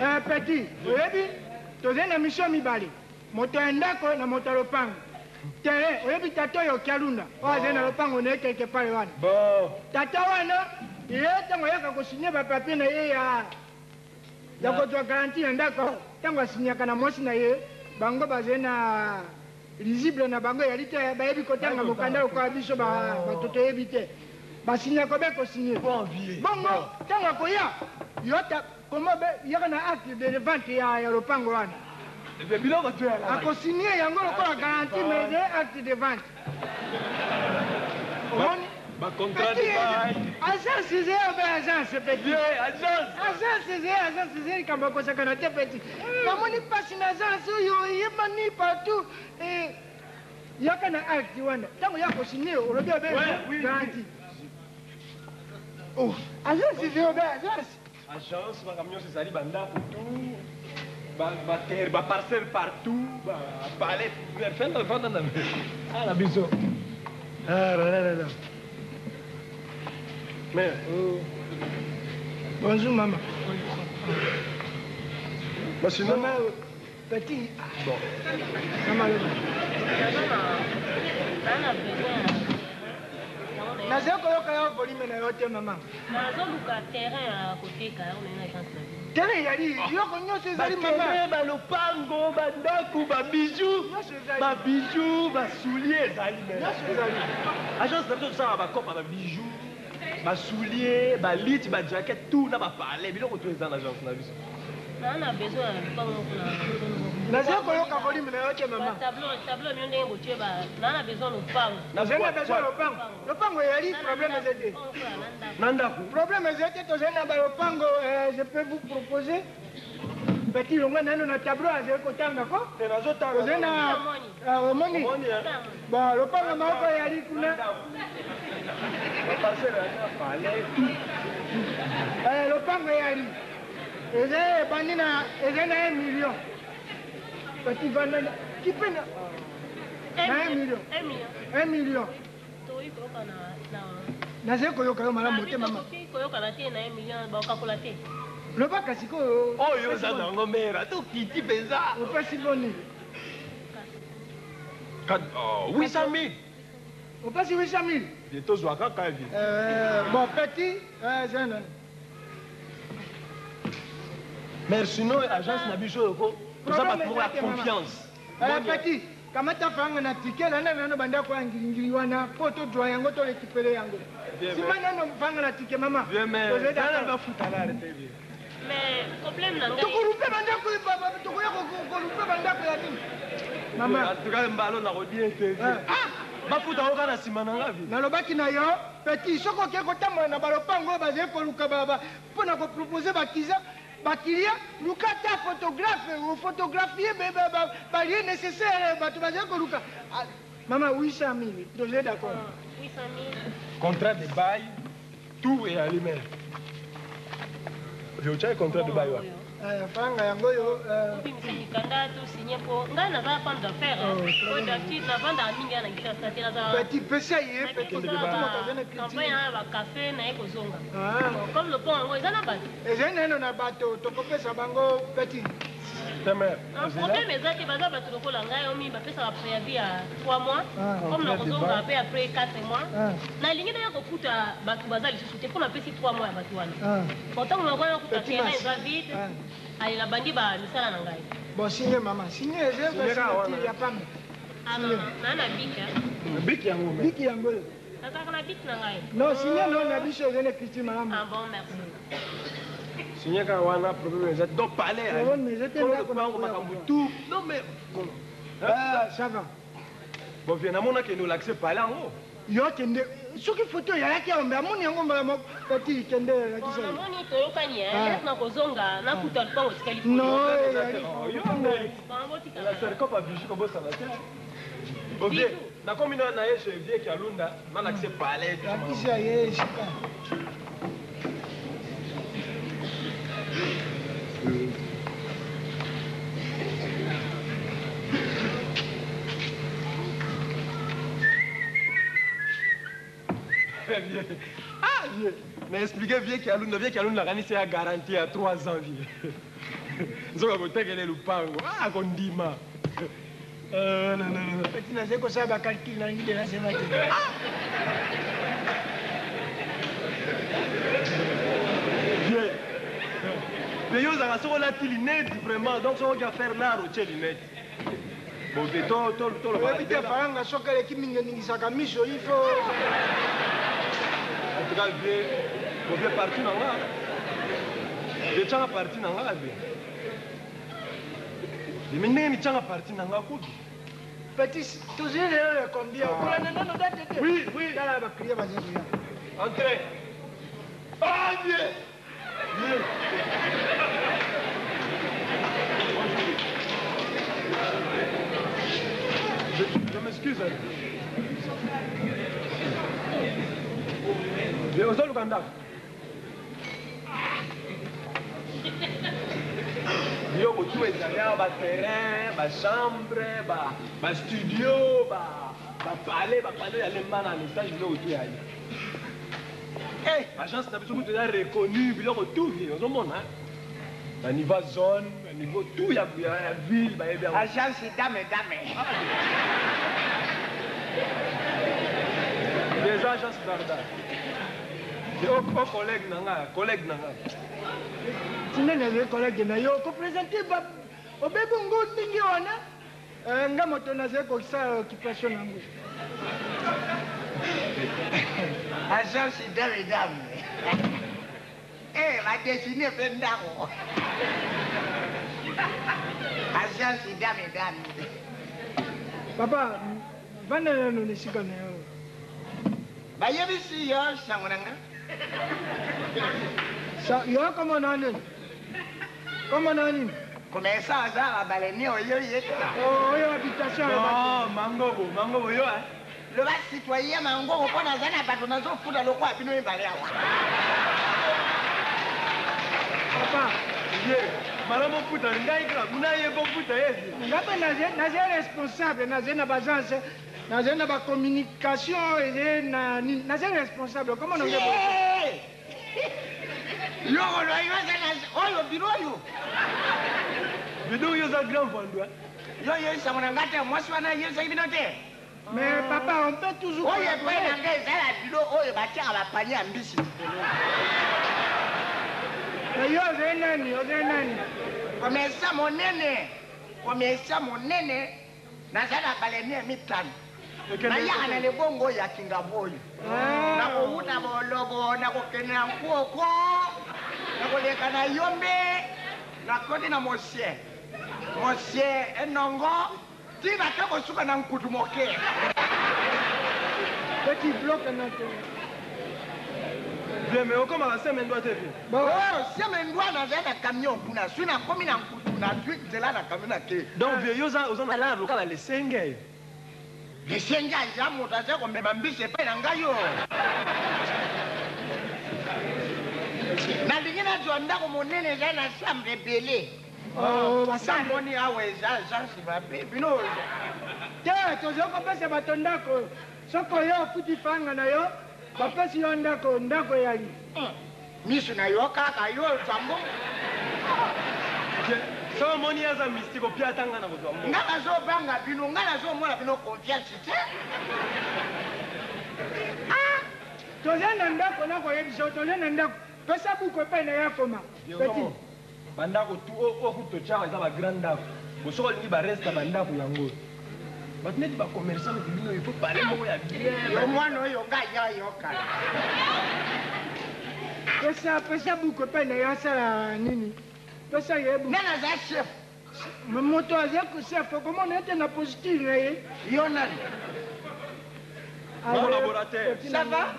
Eh, petit, oyebi tozali na mission mibale, moto ya ndako na moto ya lopango. Terrain, oyebi tata oyo Kialunda oyo azali na lopango na ye quelque part wana. Bon. Tata wana ye ntango ayaka kosigne bapapier na ye ya kozwa garantie ya ndako, ntango asignaka na mwasi na ye, bango bazali na lisible na bango eyali te, bayebi kotanga mokanda lokola biso bato toyebi te. Basignaka be kosigne. Bon vieux. Bongo ntango akoya yo ta komo be yaka na acte de vente ya lopango wana. Ebe biloko to ya la. Akosigne yango lokola garantie, mais ezali acte de vente. Omoni? Ba contrat de bail. Agence ezali obe agence petit. Vieux, agence. Agence ezali, agence ezali likambo ya kosakana te petit. Namoni mpasi na agence oyo eyebani partout. Eh, yaka na acte wana. Ntango ya kosigne olobi obe Ouais, oui, garantie. Oh, agence ezali obe agence. Agence makambo nyonso ezali, bandako tout, baterre, baparcelle partout, bapalais. Fenda fanda na ah na biso. Ah là là là là. Mais Oh. Bonjour maman. Bah, sinon Maman, petit. Bon. Maman, loba. Naza na besoin ya Nazali koyoka yo volume na yo te mama. Nazoluka terrain ya koteka yango na agence na bino. Terrain ezali, biloko nyonso ezali mama. Baterrain, balopango, bandako, babiju, Nyonso ezali. babiju, basoulier ezali me. Nyonso ezali. Agence na biso tosalaka bakopa, babiju, basoulier, baliti, bajacket, tout na bapalais, biloko to eza na agence na biso. Naza na besoin ya lopango moko na Nazali koyoka volume na yo te mama. Batableau, tableau mino ndenge botie ba, naza na besoin lopango. Nazali na besoin ya lopango. Lopango ezali, problème eza te. Na ndako. Problème ezali te, tozali na balopango, je peux vous proposer. Petit, longo nano na tableau azali kotanga ko. Te, nazotanga. Tozali na Omoni. Ah, omoni. Omoni, eh? Bon, lopango moko ezali kuna. Baparcelle ya palais tout. Eh, lopango ezali. Ezali ebandi na ezali na 1 million. Petit, vanda na kipe na na 1 million. 1 million. 1 million. Tokoki koyoka na Nazali koyoka yo malamu te mama. Tokoki koyokana te na 1 million, bakakola te. Lobaka sikoyo. Oyo oza nango mera tokiti mpenza. Opesi boni? 800 000. Opesi 800 000. Vie, tozwa kaka vie. Bon petit, c'est nani? Mais sinon agence na biso oyo ko toza bato moko ya Problème eza te, mama. confiance. Petit, kamata franga na ticket landa nano bandako ya ngiringiri wana mpo tozwa yango torécupérer yango. Bien, Nsima nano franga na ticket mama. Vieux mère. Tozali d'accord. Bafuta na arrêté vieux. Mais problème na ngai Tokolouer bandako, tokoya kolouer bandako ya nini mama? En tout cas mbalo na kodie te vieux. Ah! Bafuta ngo kaka na nsima na nga vieux. Nalobaki na yo petit, soki okei kotambola na balopango oyo bazali koluka mpo na kopropose bakiza bakilia, luka ata photographe ophotographie balie nécessaire bato bazali koluka. Ah, mama, 800 000, tozali d'accord. 800 000. Contrat de bail tout eyali mère. Vieux, otyaki contrat de bail wana? Eh, franga yango oyo. Obimisa mikanda tosigne mpo ngai naza femme d'affaire. Oh, Po d'habitude navandaka mingi ya na Kinshasa te, nazala Petit, pesa ye petit moto aza na campagne culture. ya bakafe naye kozonga. Ah. Bon, comme lopango yango eza na bato. Ezali nano na bato, tokopesa bango petit. Te mère. Un problème eza te, baza bato lokola ngai omi bapesaka préavis ya 3 mois. Ah. Comme nakozonga mpe après 4 mois, Ah. nalingi naya kokuta bato baza lisusu te mpo napesi 3 mois ya bato wana. Ah. Bon, ntango nakoya kokuta Petit terrain Mas. eza vide. Ah. Ale nabandi bamisala na ngai. Bon, signe mama, signe, ezali Signe kaka wana. basignature ya pamba. Ah non, non, naa na bic. Biki yango mère. Biki yango oyo. Nazalaka na bic na ngai. Non, signe no na biso eza na écriture malamu. Ah bon, merci. Signe kaka wana, problème eza te. Donc palais Problème eza te, ndako na lopango koya makambo koya. tout, non mais bon. Ah, ça va. Bon vieux, namona kende olakise palais yango. Yo kende, soki foto ezalaki awa mbe amoni yango mbala moko. Petit, kende Bon, lakisa ye. namoni toyokani. Ah. Lese na kozonga nakuta lopango etikali. Non, ezali Oh, yo nde. Bango botikala. La serkopa bijou kobosana te. Bon vieux, nakomi na ye chez vieux Kialunda, nalakise palais. Lakisa ye esika. Ah. Vieux, na expliqué vieux Kialunda, vieux Kialunda akanisi ya garantie ya 3 ans vieux. Nzoka kotekele lupango, ah kondima. Euh, non, non, non. Petit nazali kosala bacalcul nalingi de nasema te. Vieux. Mais yo ozalaka soki olati lunette vraiment, donc soki oki faire l'art otie lunette. Bon, vieux, to to to Oyebi te faranga soki eleki mingi eningisaka miso il faut. En tout cas, vieux, bon, vieux parti na nga. Vieux tianga parti na nga vieux. Mais ndenge ni tianga parti na nga kutu. Petit tozali lelo ya combien? Okolanda nano date te. Oui, oui. Tala ba client baza koya. Entrez. Ah, vieux. Vieux. Je m'excuse. Vieux, ozoluka ndako. Biloko tu ezali awa, baterrain, bachambre, bastudio, bapalais, bapalais ya lemba na l'étage, biloko tu ezali. Agence na biso kutu eza reconnu, biloko tu vie ozomona na niveau zone, na niveau tout ya ville bayebi yango. Agence dame dame. Eza agence darda. O collègue na nga, collègue na nga. Tina nazali collègue na yo okopresente obebongo ndenge wana nga moto nazali kosala occupation na yango. Agence dame dame. Eh, badesine mpe ndako. Agence dame dame. Papa, vanda nano na esika na yo. Bayebisi yo sango na nga. Yo komona nini? Komona nini? Komesa aza babaleni oyo ye. Oyo habitation ya bato. Non, mangobo, mangobo yo hein. Loba citoyen mangobo mpo naza na bato nazofuta lokola bino mibale awa. Papa, Vieux, malamu ofuta ngai kaka kuna ye bofuta ye vieux. nga mpe nazali responsable, nazali na baagence, nazali na bacommunication, ezali na nini, nazali responsable. Komona nge Eh! Yo koloba yo aza na oyo biro oyo. Bidou yo oza grand vendu hein. Yo oyebisa na nga te mwasi wana ayebisaki bino te. Mais papa, on peut toujours Oyo epai na collaborer. ngai eza na biro oyo batiaka bapanie ya mbisi likolo. Mais yo ozali nani? Ozali nani? Komesa monene, komesa monene, naza na balemi ya mitano. Nayaka na lebongo ya Kingaboyo. Ah. Nakowuta bolobo, nakokende na Nkuoko, nakoleka na Yombe, nakoti na Mosie. Mosie enongo, ti nake kosuka na Nkutu moke. Petit bloc na te. Vieux, mais okomaka seme ndwa te vieux. Bon, Oyo seme ndwa nazali na camion kuna, sui nakomi na Nkutu, nazwi nzela na camion na ke. Donc vieux, yo oza oza na l'art lokola lesenge. Lesenge aza moto aza komema mbisi epai na ngai yo. Nalingi nazwa ndako monene eza na chambre ebele. Oh, basambre. Namoni awa eza agence mabe bino. Te, tozali kopesa bato ndako. Soki oyo ofuti fanga na yo, bapesi yo ndako, ndako eyali. Miso na yo kaka yo ozwa mbongo. Vieux, soki omoni ye aza mystique opia ata nga na kozwa mbongo. Nga nazobanga bino, nga nazomona bino confiance te. Tozali na ndako, nakoyebisa yo, tozali na ndako. Pesa buku epai na ye akoma. Vieux, Petit. ozomona, bandako tu oyo kutu totyaka eza bagrand ndako. Bo soki olingi bareste ya bandako yango. Bato neti bacommerçant neti bino il faut palais moko ya bien. Yo mwana oyo ngai ya yokala. Pesa, pesa buku epai na ye asala nini? Pesa ye buku. Nga naza chef. Moto azali kochef, okomona ete na posture na ye. Yo nani? Collaborateur. Petit Ça na va?